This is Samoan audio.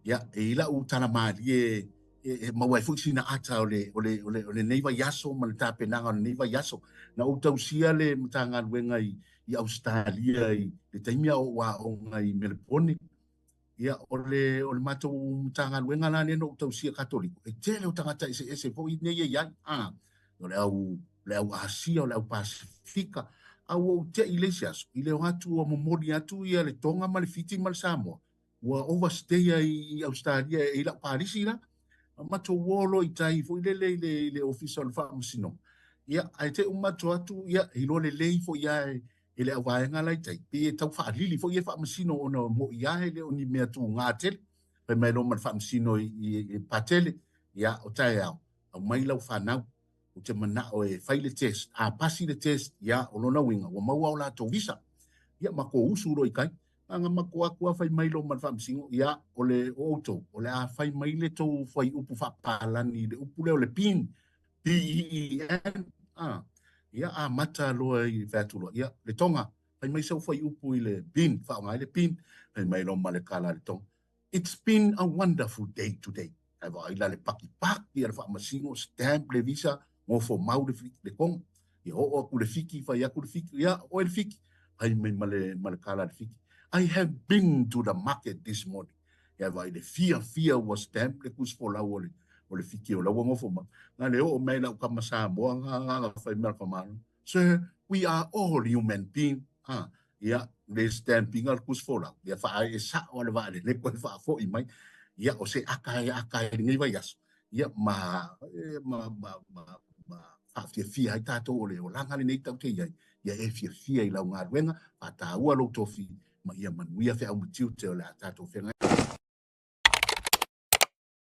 Ia, e i lau tala malie e maua ai foi sina ata o le, o le, o le, o lenei vaiaso ma le tapenaga o lenei vaiaso. Na ou tausia le Matagaluega i, i Ausetalia i le taimi a o ou aoga i Melepone. Ia, o le, o le matou Matagaluega la lea na ou tausia Katoliko, e tele o tagata eseese foi nei e i ai. Ah, o le au, le au Asia, o le au Pasifika. A ua ou te i le isi aso, i le o atu ua momoli atu ia le Tonga ma le Fiti ma le Samoa, ua overstay ai i Ausetalia e i lau palisi la. Matou o loa i tai foi lele i le, i le ofisa o le faamasinoga. Ia, ae te uma atu atu, ia, iloa lelei foi lava e, e le auvaega la i tai, pei e tau faalili foi e faamasino ona mo'i lava e le o ni mea tuga tele. Fai mai loa ma le faamasino i, i, i Patele, ia, o taeao, aumai lau fanau, ou te manao e fai le test. A pasi le test, ia, o lona uiga, ua maua o latou visa. Ia, matou usu loa i tai. Aga matou atu lava fai mai loa ma le faamasino, ia, o le o outou, o le a fai mai le tou fuaiupu faapalani i le upu lea o le PIN, P-E-E-N, a, ia, amata loa i fai atu loa, ia, le Tonga, fai mai sau fuaiupu i le PIN, faaaoga ai le PIN, fai mai loa ma le tala a le Tonga, It's been a wonderful day today. Ae vaai la le pakipaki a le faamasino, stamp le visa, gofo mau le, le Tonga. Ia oo atu le Fiki, fai atu le Fiki, ia, oe le Fiki, fai mai ma le, ma le tala a le Fiki. I have been to the market this morning. Ia vaai le fiafia ua stamp le tusi folau o le, o le Fiki o la ua gofo mau. Na le oo mai lau tama Samoa, nga, nga, nga, fai mai le kamalo. Sir, we are all human being. Ah, ia, le stamping a le tusi folau. Ia faaee sao a le vaalele koe faafoi mai. Ia, o se aka e aka e lenei vaiaso. Ia, ma, ma, ma, ma, ma faafiafia ai tatou o le olaga lenei tatou te i ai. Ia e fiafia i lau galuega, faataua lou tofi, ma ia manuia feau ma tiute o le a tatou feagai.